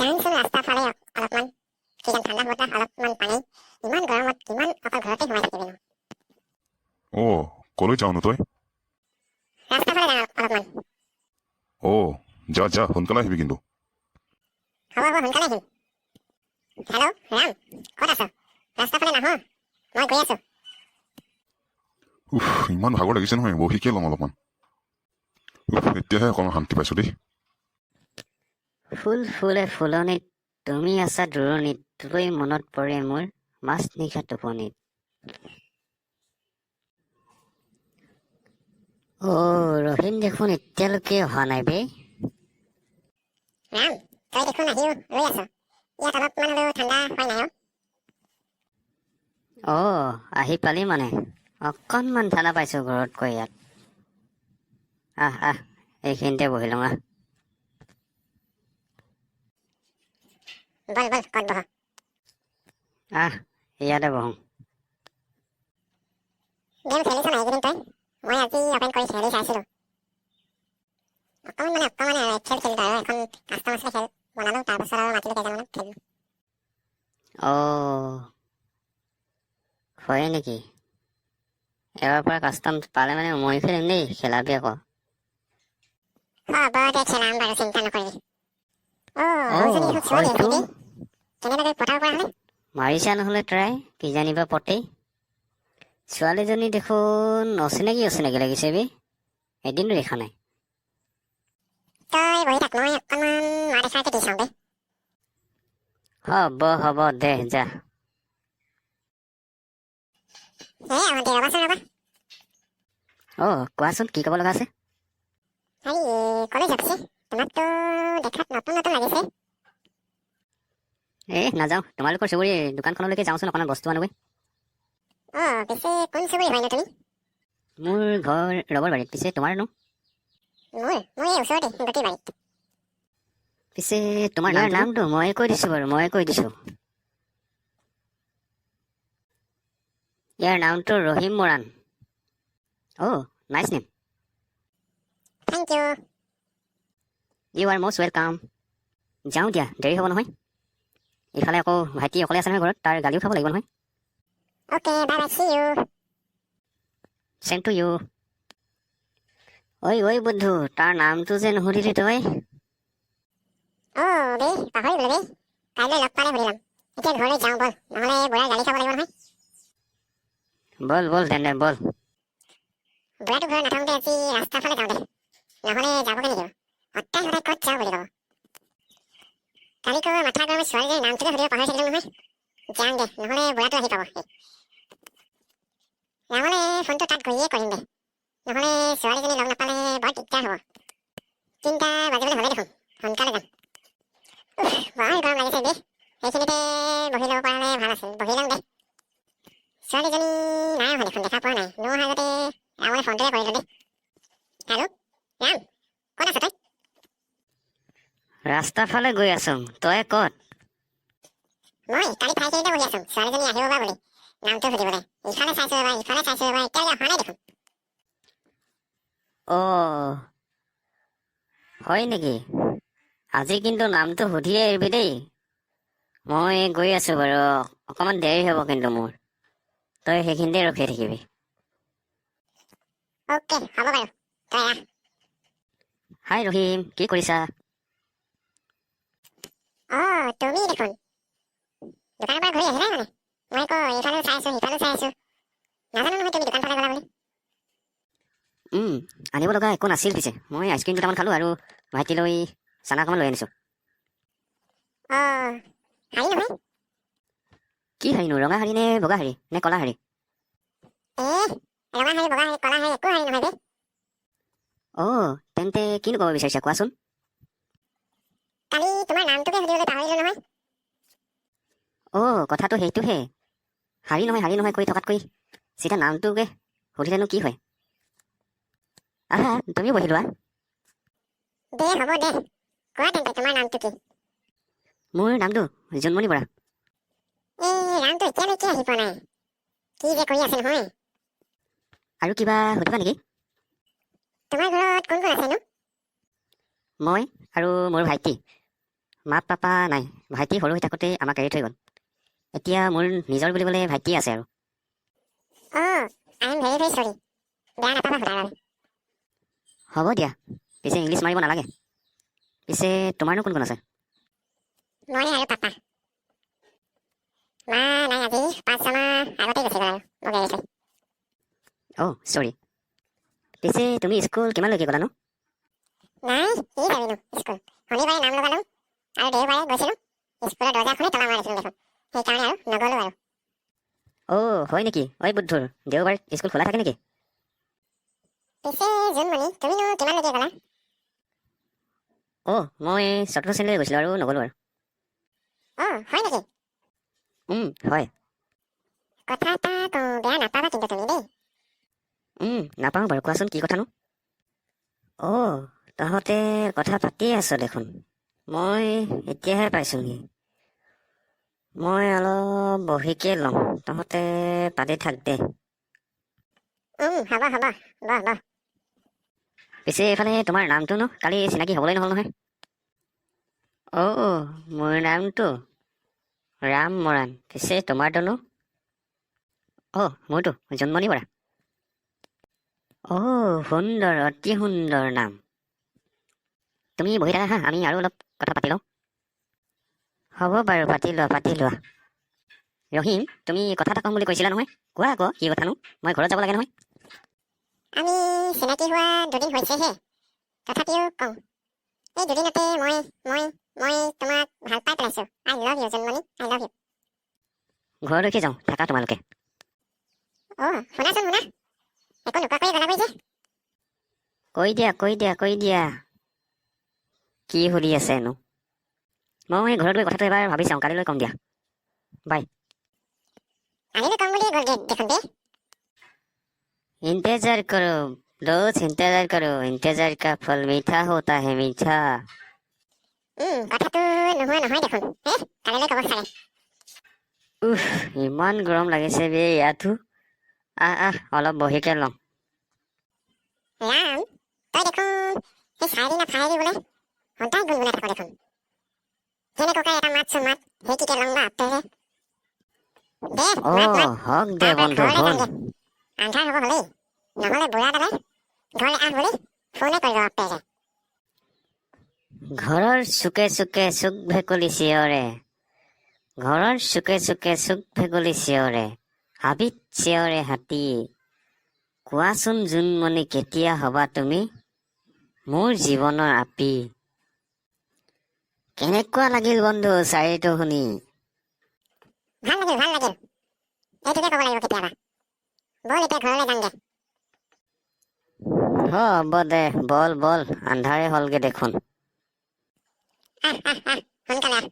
যাওঁচোন ৰাস্তাৰ ফালে অলপমান, কিজান ঠাণ্ডা বতাহ অলপমান পানী। ইমান গৰমত কিমান অকল ঘৰতে সোমাই থাকিবি নো? অ', কলৈ যাওনো তই? ৰাস্তাৰ ফালে যাওঁ অলপমান। অ', যা যা, সোনকালে আহিবি কিন্তু। হ'ব হ'ব, সোনকালে আহিম। হেল্ল' ৰাম, ক'ত আছ? ৰাস্তাৰ ফালে নাহ, মই গৈ আছো। উফ, ইমান ভাগৰ লাগিছে নহয়, বহিকে লওঁ অলপমান। উফ, এতিয়াহে অকণমান শান্তি পাইছোঁ দেই। ফুল ফুলে ফুলনিত, তুমি আছা দূৰণিত, তোলৈ মনত পৰে মোৰ মাজ নিশা টোপনিত। অ' ৰহিম দেখোন এতিয়ালৈকে অহা নাই বে। ৰাম, তই দেখোন আহিও ৰৈ আছ। ইয়াত অলপমান হ'লেও ঠাণ্ডা হয় নাই অ'? অ' আহি পালি মানে? অকণমান ঠাণ্ডা পাইছোঁ ঘৰতকৈ ইয়াত। আহ আহ, এইখিনিতে বহি লওঁ আহ। বল বল, ক'ত বহ? আহ, ইয়াতে বহোঁ। গেম খেলিছ নাই এইকেইদিন তই? মই আজি অপেন কৰি খেলি চাইছিলোঁ অকণমান, মানে অকণমান আৰু এক খেল খেলিলোঁ আৰু এখন কাষ্টম আছিলে, খেল বনালোঁ। তাৰপাছত আৰু মাতিলোঁ কেইজনমানক, খেলিলোঁ। অ' হয় নেকি? এবাৰ পৰা কাষ্টম পালে মানে ময়ো খেলিম দেই, খেলাবি আকৌ। হ'ব দে, খেলাম বাৰু, চিন্তা নকৰিবি। অ' অ' সৰুজনী দেখোন ছোৱালী হয়তো এজনী দেই, কেনেবাকৈ পতাব পৰা হ'লে। মাৰিছা নহ'লে ট্ৰাই, কিজানিবা পটেই। ছোৱালীজনী দেখোন অচিনাকি অচিনাকি লাগিছে বে, এদিনো দেখা নাই। তই বহি থাক, মই অকণমান মাত এষাৰকে দি চাওঁ বে। হ'ব হ'ব দে, যা। হে আহোঁতে, ৰ'বাচোন ৰ'বা। অ' কোৱাচোন, কি ক'ব লগা আছে? হেৰি, কলৈ যোৱা পিছে? তোমাকতো দেখাত নতুন নতুন লাগিছে। এই নাযাওঁ, তোমালোকৰ চুবুৰীৰ দোকানখনলৈকে যাওঁচোন, অকণমান বস্তু আনোগৈ। অ' পিছে কোন চুবুৰী হয়নো তুমি? মোৰ ঘৰ ৰবৰবাৰীত। পিছে তোমাৰনো? মোৰ এই ওচৰতে গতিবাৰীত। পিছে তোমাৰ ইয়াৰ নামটো ময়ে কৈ দিছোঁ বাৰু, ময়ে কৈ দিছোঁ। ইয়াৰ নামটো ৰহিম মৰাণ। অ' nice name. Thank you. You are most welcome. যাওঁ দিয়া, দেৰি হ'ব নহয়। ইফালে আকৌ ভাইটি অকলে আছে নহয় ঘৰত, তাৰ গালিও খাব লাগিব নহয়। Okay, bye bye, see you. Same to you. ঐ ঐ বন্ধু, তাৰ নামটো যে নুসুধিলি তই। অ' বে, পাহৰি গ'লো বে। কাইলৈ লগ পালে সুধি ল'ম। এতিয়া ঘৰলৈ যাওঁ ব'ল, নহ'লে বুঢ়াৰ গালি খাব লাগিব নহয়। ব'ল ব'ল তেন্তে ব'ল। বুঢ়াটো ঘৰত নাথাকোঁতে আজি ৰাস্তাৰ ফালে যাওঁ দে, নহ'লে যাবগৈ নিদিব। সদায় সদায় ক'ত যাওঁ বুলি ক'ব। কালি কৈ মাথা গৰমে ছোৱালীজনীৰ নামটোকে সুধিব পাহৰি থাকিলো নহয়। যাওঁ দে, নহ'লে বুঢ়াটো আহি পাব। ৰামলে ফোনটো তাত গৈয়ে কৰিম দে, নহ'লে ছোৱালীজনী লগ নাপালে বৰ দিগদাৰ হ'ব। 3টা বাজিবলৈ হ'লে দেখোন, সোনকালে যাম। উফ, বৰ গৰম লাগিছে বে। সেইখিনিতে বহি ল'ব পৰা হ'লে ভাল আছিল, বহি লওঁ দে। ছোৱালীজনী নাই অহা দেখোন, দেখা পোৱা নাই। নোহোৱাৰ আগতে ৰামলে ফোনটোকে কৰিলোঁ দে। হেল্ল' ৰাম, ক'ত আছ তই? ৰাস্তাৰ ফালে গৈ আছোঁ, তই ক'ত? মই কালি ঠাইখিনিতে বহি আছোঁ, ছোৱালীজনী আহিব বা বুলি নামটো সুধিবলৈ। ইফালে চাইছোঁ এবাৰ, ইফালে চাইছোঁ এবাৰ, এতিয়ালৈকে অহা নাই দেখোন। অ' হয় নেকি? আজি কিন্তু নামটো সুধিয়ে এৰিবি দেই। মই গৈ আছোঁ বাৰু, অকণমান দেৰি হ'ব কিন্তু মোৰ। তই সেইখিনিতে ৰখি থাকিবি। অ'কে, হ'ব বাৰু, তই আহ। হাই ৰহিম, কি কৰিছা? অ' তুমি দেখোন দোকানৰ পৰা ঘূৰি আহিলাই মানে? মই আকৌ এইফালেও চাই আছোঁ, সিফালেও চাই আছোঁ, নাজানো নহয় তুমি দোকান ফালে গ'লা বুলি। আনিব লগা একো নাছিল। পিছে মই আইচক্ৰীম দুটামান খালোঁ আৰু ভাইটিলৈ চানা অকণমান লৈ আনিছোঁ। অ' শাৰী নহয়? কি শাৰীনো? ৰঙা শাৰী নে বগা শাৰী নে ক'লা শাৰী? এ ৰঙা শাৰী, বগা শাৰী, ক'লা শাৰী, একো শাৰী নহয় বে। অ' তেন্তে কিনো ক'ব বিচাৰিছা কোৱাচোন? কালি তোমাৰ নামটোকে সুধিবলৈ পাহৰিলোঁ নহয়। অ' কথাটো সেইটোহে। শাৰী নহয় শাৰী নহয় কৈ থকাতকৈ চিধা নামটোকে সুধিলেনো কি হয়? আহা, তুমিও বহি লোৱা। দে হ'ব দে, কোৱা তেন্তে তোমাৰ নামটো কি? মোৰ নামটো জোনমণি বৰা। এই ৰামটো এতিয়ালৈকে আহি পোৱা নাই, কি যে কৰি আছে নহয়। আৰু কিবা সুধিবা নেকি? তোমাৰ ঘৰত কোন কোন আছেনো? মই আৰু মোৰ ভাইটি। মা পাপা নাই, ভাইটি সৰু হৈ থাকোঁতেই আমাক এৰি থৈ গ'ল। এতিয়া মোৰ নিজৰ বুলিবলৈ ভাইটি আছে আৰু। অঁ, I am very very sorry, বেয়া নাপাবা সোধাৰ বাবে। হ'ব দিয়া, পিছে ইংলিছ মাৰিব নালাগে। পিছে তোমাৰনো কোন কোন আছে? মই আৰু পাপা। মা নাই, আজি 5-6 মাহ আগতেই গুচি গ'ল আৰু মোক এৰি থৈ। অ' চৰি। পিছে তুমি স্কুল কিমানলৈকে গ'লানো? নাই, কি যাবিনো স্কুল? শনিবাৰে নাম লগালো আৰু দেওবাৰে গৈছিলোঁ, স্কুলৰ দৰ্জাখনেই তলা মৰা দেখিলোঁ দেখোন। সেইকাৰণে আৰু নগ'লো আৰু। অ' হয় নেকি? ঐ বুদ্ধুৰ, দেওবাৰে স্কুল খোলা থাকে নেকি? পিছে জোনমণি, তুমিনো কিমানলৈকে গ'লা? অ' মই চতুৰ্থ শ্ৰেণীলৈ গৈছিলোঁ আৰু নগ'লোঁ আৰু। অঁ, হয় নেকি? হয়। কথা এটা কওঁ, বেয়া নাপাবা কিন্তু তুমি দেই। নাপাওঁ বাৰু, কোৱাচোন কি কথানো? অ' তহঁতে কথা পাতিয়ে আছ দেখোন, মই এতিয়াহে পাইছোঁহি। মই অলপ বহিকে লওঁ, তহঁতে পাতি থাক দে। হ'ব হ'ব, বহ বহ। পিছে এইফালে তোমাৰ নামটোনো? কালি চিনাকি হ'বলৈ নহ'ল নহয়। অ' মোৰ নামটো ৰাম মৰাণ। পিছে তোমাৰটোনো? অ' মোৰটো জোনমণি বৰা। অ' সুন্দৰ, অতি সুন্দৰ নাম। তুমি বহি থাকা হা, আমি আৰু অলপ কথা পাতি লওঁ। হ'ব বাৰু, পাতি লোৱা পাতি লোৱা। ৰহিম, তুমি কথা এটা ক'ম বুলি কৈছিলা নহয়, কোৱা আকৌ, কি কথানো? মই ঘৰত যাব লাগে নহয়। আমি চিনাকি হোৱা দুদিন হৈছেহে, তথাপিও কওঁ, এই দুদিনতে মই তোমাক ভাল পাই পেলাইছোঁ। I love you Jonmoni, I love you. ঘৰলৈকে যাওঁ থাকা তোমালোকে। অ' শুনাচোন শুনা, একো নোকোৱাকৈয়ে গ'লাগৈ যে? কৈ দিয়া, কৈ দিয়া, কৈ দিয়া, কি সুধি আছেনো? মই ঘৰত গৈ কথাটো এবাৰ ভাবি চাওঁ, কালিলৈ ক'ম দিয়া। বাই। কালিলৈ ক'ম বুলিয়ে গ'লগৈ দেখোন বে। इंतजार करो दोस्त, इंतजार करो, इंतजार का फल मीठा होता है, मीठा। কথাটো নোহোৱা নহয় দেখোন হে, কালিলৈ ক'ব চাগে। উফ, ইমান গৰম লাগিছে বে ইয়াতো। আহ আহ, অলপ বহিকে লওঁ। ৰাম, তই দেখোন সেই চাইৰি না ফাইৰি বোলে সদায় গুণগুণাই থাক দেখোন। কেনেকুৱাকে এটা মাতচোন মাত, সেইটিকে লং না আপেৰে দে। অ মাত মাত। হওক দে তাৰপৰা বন্ধু, ঘৰলৈ শুন। যামগে, আন্ধাৰ হ'ব হ'লেই। নহ'লে বুঢ়া দাদাই ঘৰলৈ আহ বুলি ফোনে কৰিব আপেৰে। ঘৰৰ চুকে চুকে চুক ভেকুলী চিঞৰে, ঘৰৰ চুকে চুকে চুক ভেকুলী চিঞৰে, হাবিত চিঞৰে হাতী, কোৱাচোন জোনমণি, কেতিয়া হবা তুমি মোৰ জীৱনৰ আপী? কেনেকুৱা লাগিল বন্ধু চাইৰিটো শুনি? ভাল লাগিল, ভাল লাগিল। এইটোকে ক'ব লাগিব কেতিয়াবা। ব'ল, এতিয়া ঘৰলৈ যামগে। হ'ব দে, বল বল, আন্ধাৰে হ'লগে দেখোন। আহ আহ আহ, সোনকালে আহ।